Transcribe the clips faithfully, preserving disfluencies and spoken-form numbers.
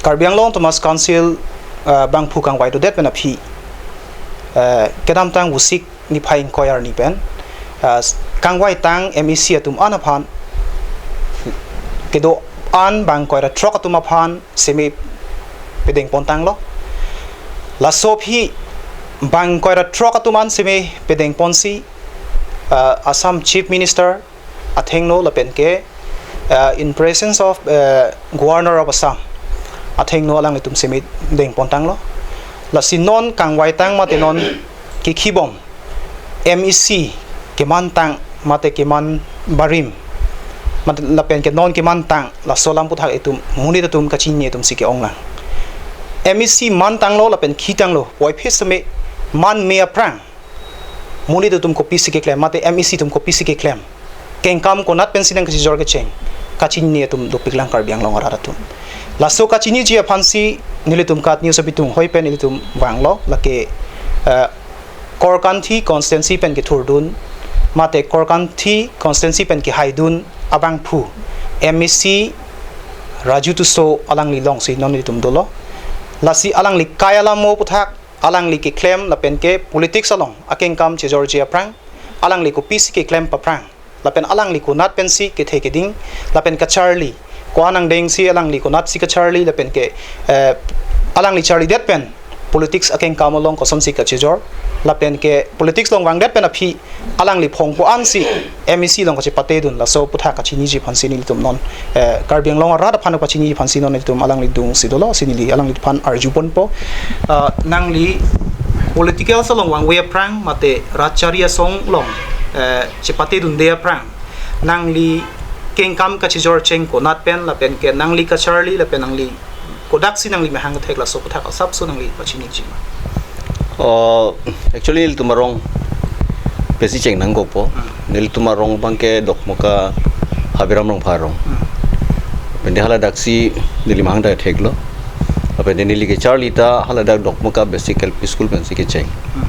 Karbi Anglong Autonomous Council, ah, bangphu kangvai dodet pen aphi, ah, kedamtang Vosik niphai ingkoi arni pen, ah, kangvai tang M A C atum an aphan, kedo-an bang ingkoi ra throk atum aphan seme pedeng pontanglo. Laso aphi bang ingkoi ra throk atum an seme pedeng ponsi, ah, Assam Chief Minister athengno lapen ke, ah, in presence of, ah, Governor of Assam athengno alanglitum seme deng pontanglo. Lasi non kangvai tang mate non kekhibom M A C keman tang mate keman barim, mate lapen ke non keman tang, laso alam aputhak itum monit atum kachini atum si ke-ong nang. M A C man tanglo lapen khi tanglo, puvoiphit seme man me aphrang monit atum kopisi keklem, mate M A C atum kopisi keklem, kengkam konat pensi nangkachijor kecheng, kachini atum dopiklang Karbi Anglong arat atum. Laso kachiniji aphansi nelitum KAT News abitung hoi pen ilitum vanglo, lake, eh, Korkanthi constituency pen kethurdun, mate Korkanthi constituency pen kehaidun abangphu M A C Raju Tisso alangli alongsi non ilitum dolo. Lasi alangli kai alamo aputhak, alangli keklem lapen ke politics along akengkam chejorji aphrang, alangli kopisi keklem paphrang, lapen alangli konat pensi kethe keding, lapen kacharli ko-an angdengsi alangli konatsi kacharli, lapen ke, eh, alangli charlidet pen politics akengkam along kosonsi kachejor, lapen ke politics along vangdet pen aphi alangli phong ko-ansi M A C along kachepatedun, laso aputhak kachiniji aphansi nelitum non, eh, Karbi Anglong arat aphan kachiniji aphansi non nelitum alangli adungsi dolo, si neli alangliphan arju ponpo. Ah, nangli political along vangve aphrang mate rat chari asong along, eh, chepatedunde aphrang, nangli kengkam kachejor cheng konat pen lapen ke nangli kacharli lapen nangli kodaksi nangli mehang thek, laso aputhak asapso nangli pachiniji ma? Oh, actually, nelitum arong pensi cheng nangkokpo. Hmm. Nelitum arong abangke Dokmoka Habiram Rongphar arong. Hmm. Lapen de haladaksi neli mehang ta theklo. Lapen de neli kacharli ta haladak Dokmoka Basic L P School pensi kecheng. Hmm.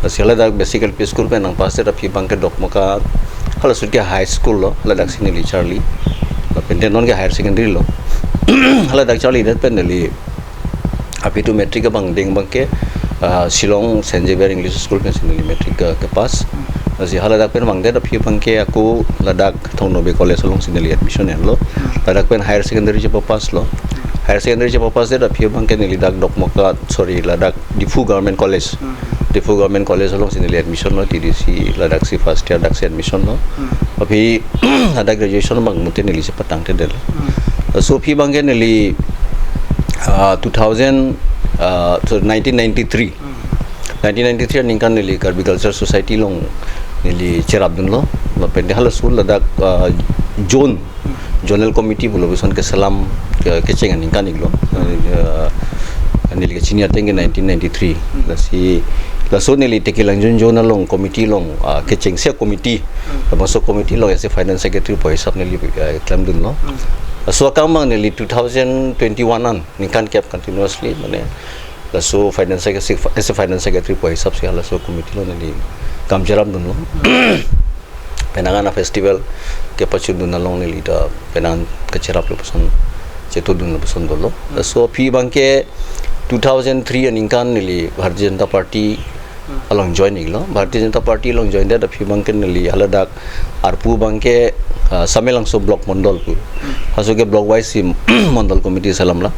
Lasi haladak Basic L P School pen nangpass-det aphi abangke Dokmoka halaso ahut ke high school lo, haladaksi neli charli. Lapen de non ke higher secondary lo. Haladak charlidet pen neli aphi tu matric abang deng abangke, ah, Shillong Saint Xavier English School pensi neli matric ke, kepass. Lasi haladak pen vangdet aphi abangke ako ladak Thong Nobbe College alongsi neli admission enlo. Ladak pen higher secondary chepapasslo. Higher secondary chepapassdet aphi abangke neli dak Dokmoka, sorry, ladak Diphu Government College. Hmm. Diphu Government College alongsi neli admission lo, T D C ladaksi first year daksi admission lo. Hmm. Aphi ladak graduation abang mute neli chepatangtedetlo. Hmm. So aphi abangke neli, ah, two thousand, ah, so nineteen ninety-three. Hmm. Nineteen ninety-three aningkan neli Karbi Cultural Society along neli cherapdunlo. Lapen de halaso ladak, ah, zone, zonal committee pulo puson keselam ke, kecheng aningkan iklo. Eh, neli kachini ateng ke nineteen ninety-three. Hmm. Lasi, laso neli Tekilangjun zone along committee along, ah, kechengsi committee. Hmm. Labangso committee along as a finance secretary pu hisap neli, ah, klemdunlo. Hmm. Laso akam abang neli two thousand twenty-one an ningkan kep continuously, mane, laso finance secretary, as a finance secretary pu hisapsi halaso committee along neli kam cherapdunlo. Hmm. Penang an a-festival kepachundun along neli ta penang kacherap lapuson, chetudun lapuson dolo. Hmm. So aphi abangke two thousand three aningkan neli Bharatiya Janata Party along join iklo. Bharatiya Janata Party along joindet aphi abangke neli haladak arpu abangke, ah, Samelangso block mondol pu. Hmm. Halaso ke block wise si mondol committee selamlo.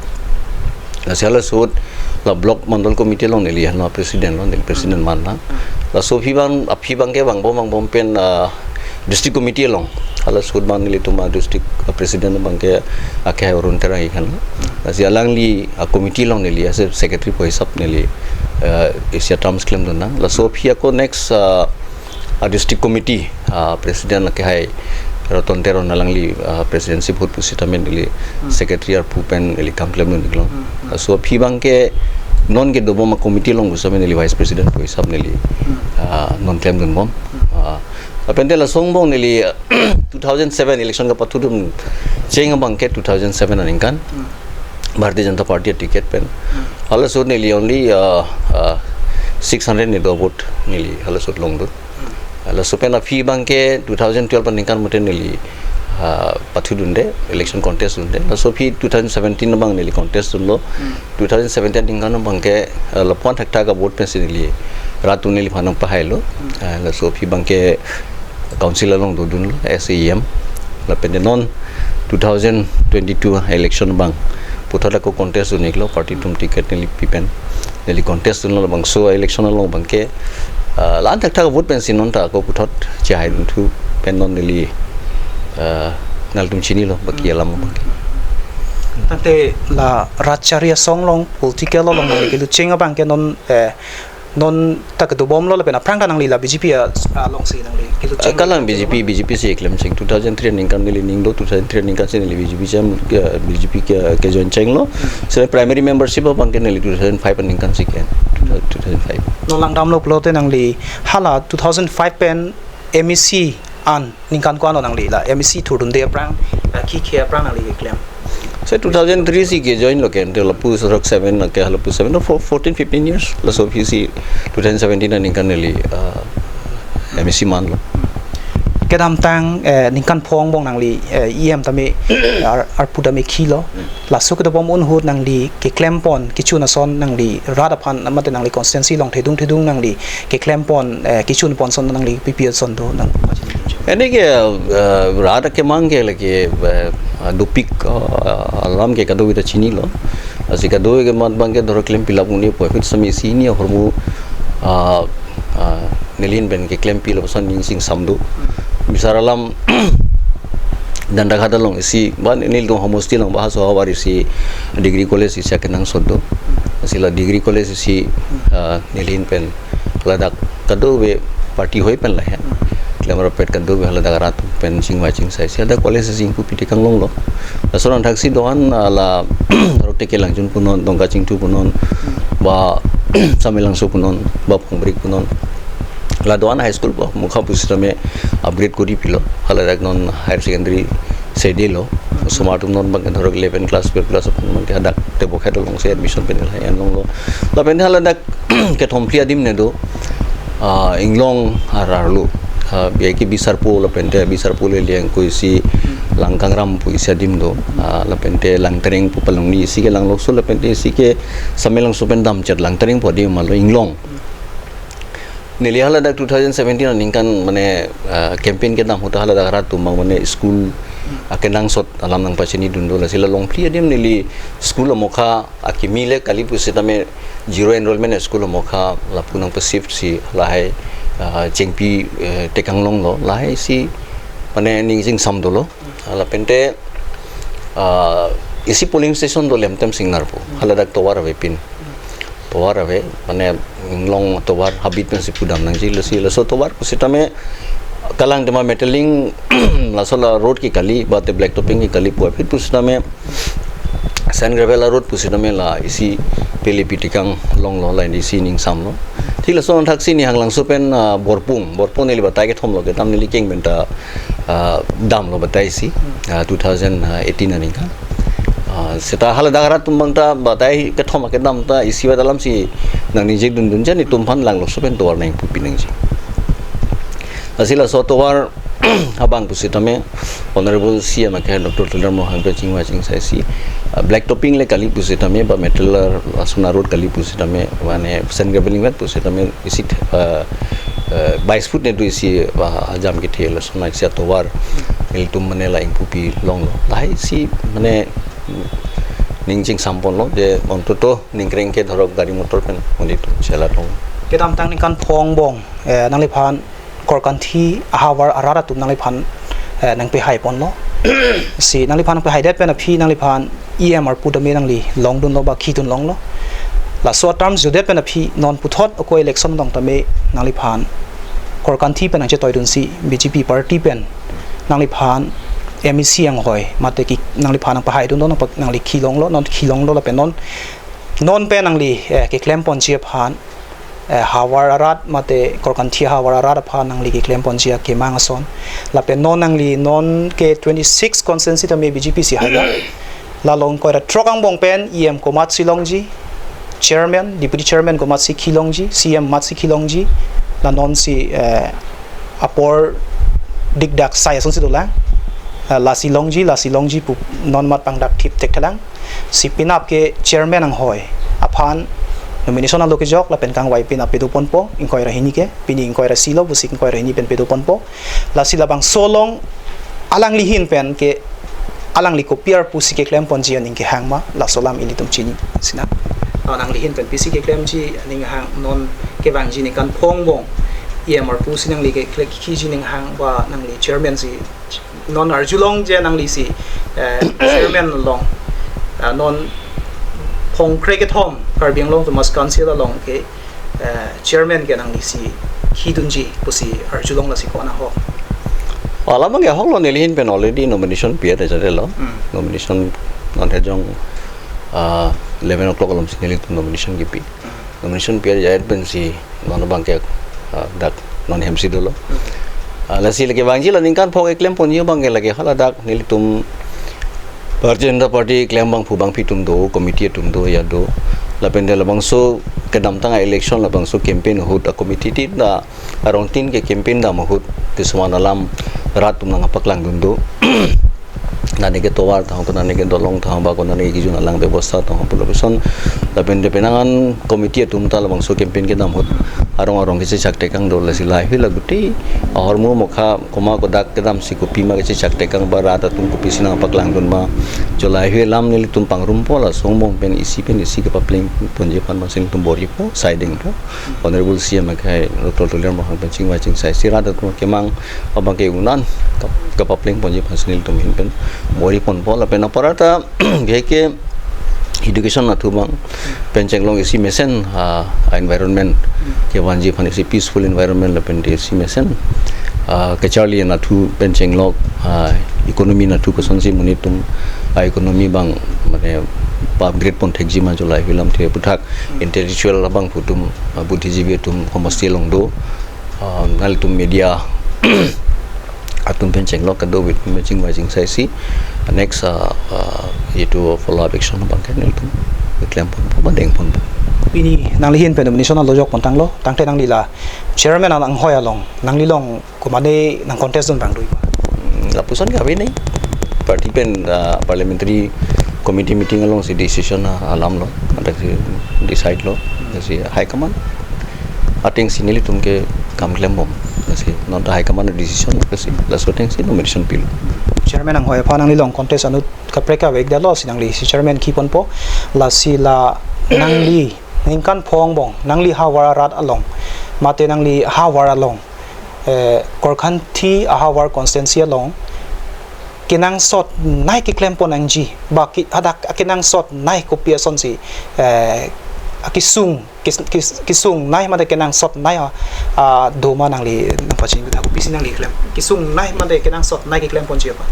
Lasi halaso ahut la block mondol committee along neli hano president lo, neli president manlo. Laso aphi abang, aphi abangke vangbom vangbom pen, ah, district committee along. Halaso ahut abang nelitum a-district, ah, president abangke akehai Arun Terang ikhan. Lasi alangli a-committee along neli as a secretary pu hisap neli, ah, isi a-terms klemdun nang. Laso aphi ako next, ah, a-district committee, ah, president akehai Ratan Teron alangli, ah, presidency vote pusitame neli, hmm, secretary arpu pen neli kam klemdun iklo. Hmm, hmm. So aphi abangke non kedobom a-committee along pusitame neli vice president pu hisap neli, hmm, ah, non klemdunbom. Hmm. Ah, lapen de laso angbong neli, two thousand seven election kapathudun cheng abangke two thousand seven aningkan. Hmm. Bharatiya Janata Party a-ticket pen. Hmm. Halaso ahut neli only, ah, ah, six hundred ni do vote neli halaso ahut longdun. Hmm. Halaso pen aphi abangke two thousand twelve aningkan mute neli ah, pathudunde, election contest dunde. Laso aphi two thousand seventeen abang neli contest dunlo. Two thousand seventeen aningkan abangke, ah, lapu-an thakthak a-vote pensi neli rat atum neliphan nangpahailo. Ah, laso aphi abangke council along dodunlo, S A E M. Lapen non two thousand twenty-two election abang puthot ako contest dun-iklo, party atum ticket neli pi pen neli contest dunlo. Labangso election along abangke, ah, la-an thakthak a-vote pensi non ta ako puthot chehaidunthu pen non neli, ah, nangtum chinilo baki alam abangke. Tangte la rat chari asong along, political along nangli kelucheng abangke non, eh, non ta kedobomlo lapen aphrang ta nangli la B J P a, alongsi nangli kelucheng. Ah, kalang B J P, B J P si klemcheng. Two thousand three aningkan neli ning do, two thousand three aningkan si neli B J P cheng, eh, B J P ke, ke join chenglo. So primary membership abangke neli two thousand five aningkan si ke, two thousand five. Non langdamlo pulote nangli hala two thousand five pen M A C an ningkan ko-an lo nangli la M A C thurdunde aphrang, eh, khikhe aphrang nangli keklem? So two thousand three si ke join lo ke, ante lapu surok seven lo ke, lapu seven to four, fourteen, fifteen years. Laso aphi si two thousand seventeen aningkan neli, ah, M A C manlo. Kedamtang, eh, ningkan pho angbong nangli, eh, E M tame, ar-, arpu tame khilo. Laso kedobom ahut nangli keklempon kechun ason, nangli rat aphan mate nangli constituency along thedung thedung nangli keklempon, eh, kechunpon ason nangli pipi ason do nang? Ene ke, eh, rat akemang ke lake, eh, dopik, eh, alam ke kadokave ta chinilo. Lasi kadokave ke mat abangke dor klem pilap uni po, aphi sami isi hini ahormu, ah, ah, neli ahin pen keklem pilo puson ning chingsam do. Bisar alam Dandaghat along isi, ba nelitum homosti along ba haso havar isi degree college isi akenangsot do. Lasi la degree college isi, ah, neli ahin pen ladak kadokave party hoi pen lahei klem rapet, kadokave haladak rat pen chingvai chingsai si hadak college isi ingpupi tekang longlo. Laso aphanthaksi do-an, ah, la Rote Kelangjun punon, Dongka Chingthu punon, ba Samelangso punon, ba Phongbrik punon. La do-an high school po, mukha pusitame upgrade kori pilo. Haladak non higher secondary sedelo. Osomar atum non abangke thorok eleven class, twelve class aphan abangke hadak Tebokhet alongsi admission pen lahei an longlo. Lapen haladak kethom phli adim ne do, ah, Inglong arat arlo. Ah, B I K Bisarpo, lapente Bisarpo le liang ko isi Langkangram pu isi adim do. Ah, lapente Langtereng pu Palongni isi ke Langlokso, lapente isi ke Samelangso pen damchet Langtereng pu adim malo Inglong. Neli haladak two thousand seventeen aningkan mane, ah, campaign kedam ahut haladak rat atum abang mane school akenangsot alam nangpachini dun do, lasi la long phli adim neli school amokha akimi le kali pusitame zero enrollment school amokha lapu nangpa-shift si lahei, ah, chengpi, eh, tekang longlo, lahei si mane ning chingsam dolo. Lapente, ah, isi polling station do Lemtem Singnar pu, haladak tovar avepin. Tovar ave, mane Inglong tovar habit pensi pudam nangji, lasi laso tovar pusitame kalang tema metalling, laso la road ke kali, ba te black topping ke kali pu aphi pusitame sand gravel a-road pusitame la isi pele pi tekang longlo, la isi ning samlo. Thik laso aphanthaksi Nihanglangso pen, ah, Borpung, Borpung neli batai kethom lo kedam, neli keng pen ta, ah, damlo batai isi, ah, two thousand eighteen aningkan. Ah, seta haladak rat atum abang ta batai kethom akedam ta isi vat alamsi nangningje dundun jan, netum aphan Langlokso pen tovar nangpupi nangji. Lasi laso tovar abang pusitame Honorable C M akehai Doctor Tuliram Ronghang pen chingvai chingsai si, ah, black topping le kali pusitame ba metal, ah, sona road kali pusitame, mane sand gravelling vet pusitame isi, ah, ah, bais foot ne do isi, ah, ajam kethe lason isi atovar nelitum mane la ingpupi longlo. Lahei si mane ning chingsam ponlo je ontoto ningkreng ke dhorok gari motor pen monit atum chelat long. Kedamtang ningkan pho angbong, eh, nangliphan Korkanthi ahavar arat atum nangliphan, eh, nangpehai ponlo. Si nangliphan nangpehaidet pen aphi nangliphan E M arpu tame nangli longdunlo ba khidun longlo. Laso a-term jutdet pen aphi non puthot ako election dong tame nangliphan Korkanthi pen nangchetoidunsi B J P party pen nangliphan M A C anghoi mate ke nangliphan nangpahaidun do, nangpa-, nangli khi longlo, non khi longlo lapen non, non pen nangli, eh, keklem ponji aphan, eh, havar arat mate Korkanthi havar arat aphan nangli keklem ponji akemang ason. Lapen non nangli non ke twenty-six constituency tame B J P si haila. La long koi ra throk angbong pen E M komatsi longji, chairman, deputy chairman komatsi khi longji, C M matsi khi longji, la non si, eh, apor dikdak sai asonsi dolang. Ah, lasi longji, lasi longji pu non mat pangdak thip thekthelang. Si penap ke chairman anghoi aphan nomination alo kejok lapen kangvai penap pedoponpo, ingkoi ra hini ke, pini ingkoi ra isi lo, pusi ingkoi ra hini pen pedoponpo. Lasi labangso along alangli ahin pen ke alangli kopi arpu si keklemponji aning kehang ma, laso alam ilitum chini sinang. Alangli ahin pen pisi keklemji aning hang, non kevangji ningkan phongo angbong E M arpu si nangli ke, keklemji aning hang, ba nangli chairman si non arjulong je nangli si, eh, chairman along, ah, non phongkre kethom Karbi Anglong Autonomous Council along ke, eh, chairman ke nangli si khidunji pusi arjulong, lasi ko-an ahok? Alam abang ke ahok lo, neli ahin pen already nomination pi-et jadelo. Hmm. Nomination non hejong, ah, eleven o'clock along si nelitum nomination kipi. Hmm. Nomination pi-et jadelo pensi non abang ke, ah, dak non hem si dolo. Hmm. Ah, lasi lake vangji la ningkan phongo keklemponji abang ke lake haladak nelitum Bharatiya Janata Party klem abangphu abangpi atum do, committee atum do, ya do. Lapen de labangso kedamtang a-election labangso campaign ahut a-committee tin ta arong tin ke campaign dam ahut kisuman alam rat atum nangpaklangdun do. Konane ke tovar tahong, konane ke dolong tahong, ba konane ke kejun alang bebosta tahong pulo puson. Lapen de penang an committee atum ta labangso campaign kedam ahut arong arong kechechak tekang do, lasi lahei la guti ahormu mokha koma kodak kedam si kopima kechechak tekang, ba rat atum kopisi nangpaklangdun ma. Jo lahei alam nelitum pangrumpo, laso angbong pen isi pen isi kepaplengponji aphan masi nelitum bor-ipo, siding po. Honorable C M akhai Doctor Tuliram Ronghang pen chingvai chingsai si rat atum kemang abang ke un-an kap-, kepaplengponji aphan si nelitum ahin pen bor-iponpo. Lapen aparta bihek ke education anatthu abang pen chenglok isi mesen, ah, environment kevanji aphan, isi peaceful environment lapen de isi mesen, ah, kacharli anatthu pen chenglok, ah, economy anatthu kosonsi monit atum, ah, economy abang mane pa-upgrade pon thekji ma jo lahei alamthe aputhak intellectual abangphu atum, ah, buddhijivi atum homosti along do, ah, nelitum media atum pen chenglok kadokave atum pen chingvai chingsai si next, ah, ah, itum follow up action abang ke nelitum keklemponpo, ba dengponpo. Pini nangli ahin pen nomination alo jokpon tanglo, tangte nangli la chairman anghoi along, nangli along komane nang contest dun abang do-ik ma? Hmm, lapuson kave nai. Party pen, ah, parliamentary committee meeting along si decision, ah, alam lo, hadak si decide lo, si high command ateng si nelitum ke kam klembom, si non ta high command decision, si laso ateng si nomination pilo. Chairman anghoi aphan nangli along contest anut kaprek kavek dalo si nangli si chairman khiponpo, lasi la nangli ningkan phongo angbong nangli ahavar arat along, mate nangli ahavar along, eh, Korkanthi ahavar constituency along kenangsot nei keklempon nangji, ba ke hadak kenangsot nei kopi asonsi, eh, akesung, kes-, kes-, kesung nei mate kenangsot nei a, a, do ma, nangli nangpachini bida kopisi nangli klem, kesung nei mate kenangsot nei keklemponji apa?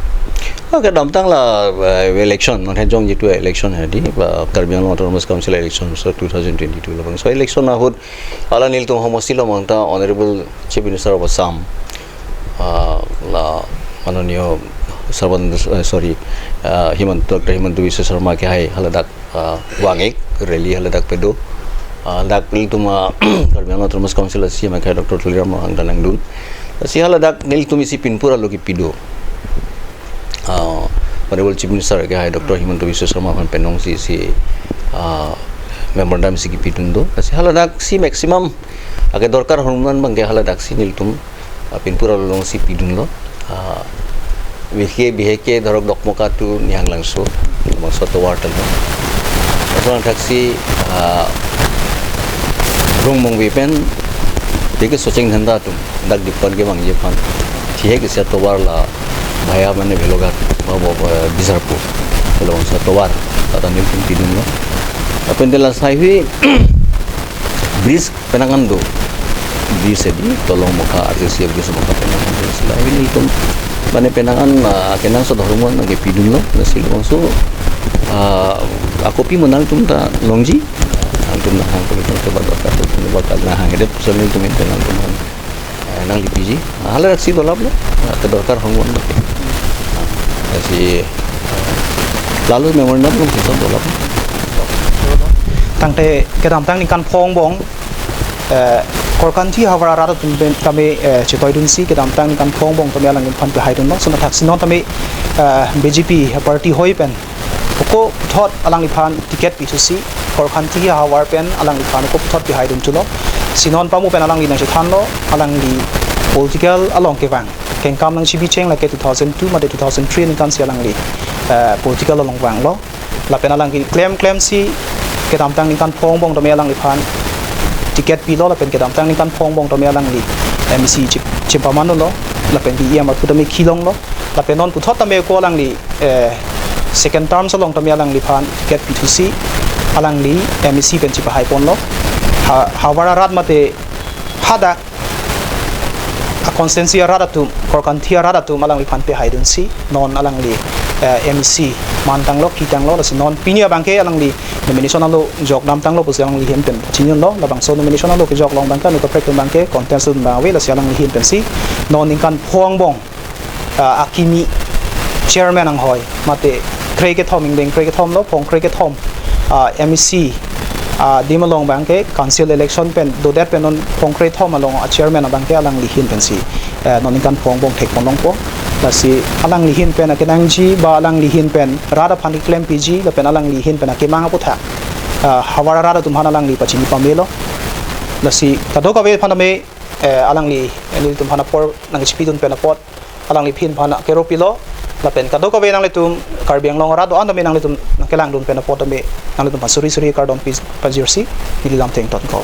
Ah, kedamtang la, eh, election, non hejong jitu election hedi, ba Karbi Anglong Autonomous Council election so two thousand twenty-two labangso election ahut hala nelitum homosti along ta Honorable Chief Minister of Assam, ah, la mananiya Sarbananda, eh, sorry, ah, Himanta, Doctor Himanta Biswa Sarma akhai haladak, ah, vang-ik rally haladak pedo. Ah, dak nelitum, ah, Karbi Anglong Autonomous Council C M akhai Doctor Tuliram Ronghang ta nangdun. Si haladak nelitum isi Pinpur alo kipi do. Ah, Honorable Chief Minister akhai Doctor Himanta Biswa Sarma aphan penong si, si, ah, memorandum si kipidun do. Si haladak si maximum akedorkar ahormu an abang ke haladak si nelitum, ah, Pinpur along si pidunlo. Ah, bihek, bihek ke Dharok Dokmoka to Nihang Langso, Langso tovar tanglo. Laso athak si, ah, Rongmongve pen bihek ke Socheng Dhanda atum dak Diphu an kevangji aphan, thihek isi atovar la via mane Bheloghat, ba, ba, ba, Bisharpur, Langso tovar, lata nelitum pidunlo. Lapen de la sai hui bridge penang an do. Bridge hedi, Tolong Mokha, R C C bridge Mokha penang an do. Sila hini nelitum mane penang an, ah, kenangsot ahormu an nangkepidunlo, lasi labangso, ah, akopi mo nangtum ta longji, nangtum nanghang, nangtum ta badok, nangtum ta badok, nanghang, hede puson nelitum pen nangtum han, eh, nanglipiji. Ah, hala si dolaplo, ah, kedorkar ahormu an. Ah, si, ah, lalu memorandum along si son dolap. Tangte kedamtang ningkan phongo angbong, eh, Korkanthi havar arat atum pen tame, eh, chetoidunsi kedamtang ningkan phongo angbong tame alangliphan pehaidunlo. Lason athaksi non tame, eh, B J P party hoi pen ako puthot alangliphan ticket pithusi Korkanthi havar pen alangliphan ako puthot pehaidunthulo. Lasi non pamu pen alangli nangchethanlo, alangli political along kevang. Kengkam nangchibicheng lake two thousand two mate two thousand three ningkansi alangli, eh, political along vanglo. Lapen alangli klemklemsi kedamtang ningkan phongo angbong tame alangliphan ticket pilo, lapen kedamtang ningkan phongo angbong tame alangli M A C chip-, chimpamanlo, lapen D E M aphu tame kelonglo, lapen non puthot tame ako alangli, eh, second term along tame alangliphan ticket pithusi alangli M A C pen chipahaiponlo. Ha, havar arat mate hadak a constituency arat atum, Korkanthi arat atum alangliphan pehaidunsi non alangli, eh, M A C mantanglo, kitanglo. Lasi non pini abangke alangli nomination alo jokdamtanglo pusi alangli ahin pen chinilo. Labangso nomination alo kejok along abangke, anu kaprek atum abangke contest dun abang ave, lasi alangli ahin pensi non ningkan phongo angbong, ah, akimi chairman anghoi mate krekethom, ingdeng krekethomlo, phongkre kethom, ah, M A C, ah, adim along abangke council election pen dodet pen non phongkrethom along a chairman abangke alangli ahin pensi, eh, non ningkan phongo angbong thekponlongpo. Lasi alangli ahin pen akenangji ba alangli ahin pen rat aphan keklempiji lapen alangli ahin pen akemang aputhak, ah, havar arat atum aphan alangli pachini pamelo. Lasi kadokave aphan tame, eh, alangli, eh, nelitum aphan apor nangchipidun pen apot alangli ahin aphan kero pilo. Lapen kadokave nanglitum Karbi Anglong arat do-an tame nanglitum nangkelangdun pen apot tame nanglitum aphan suri suri kardom pi-, pajirsi neli lamthe ingtonkok.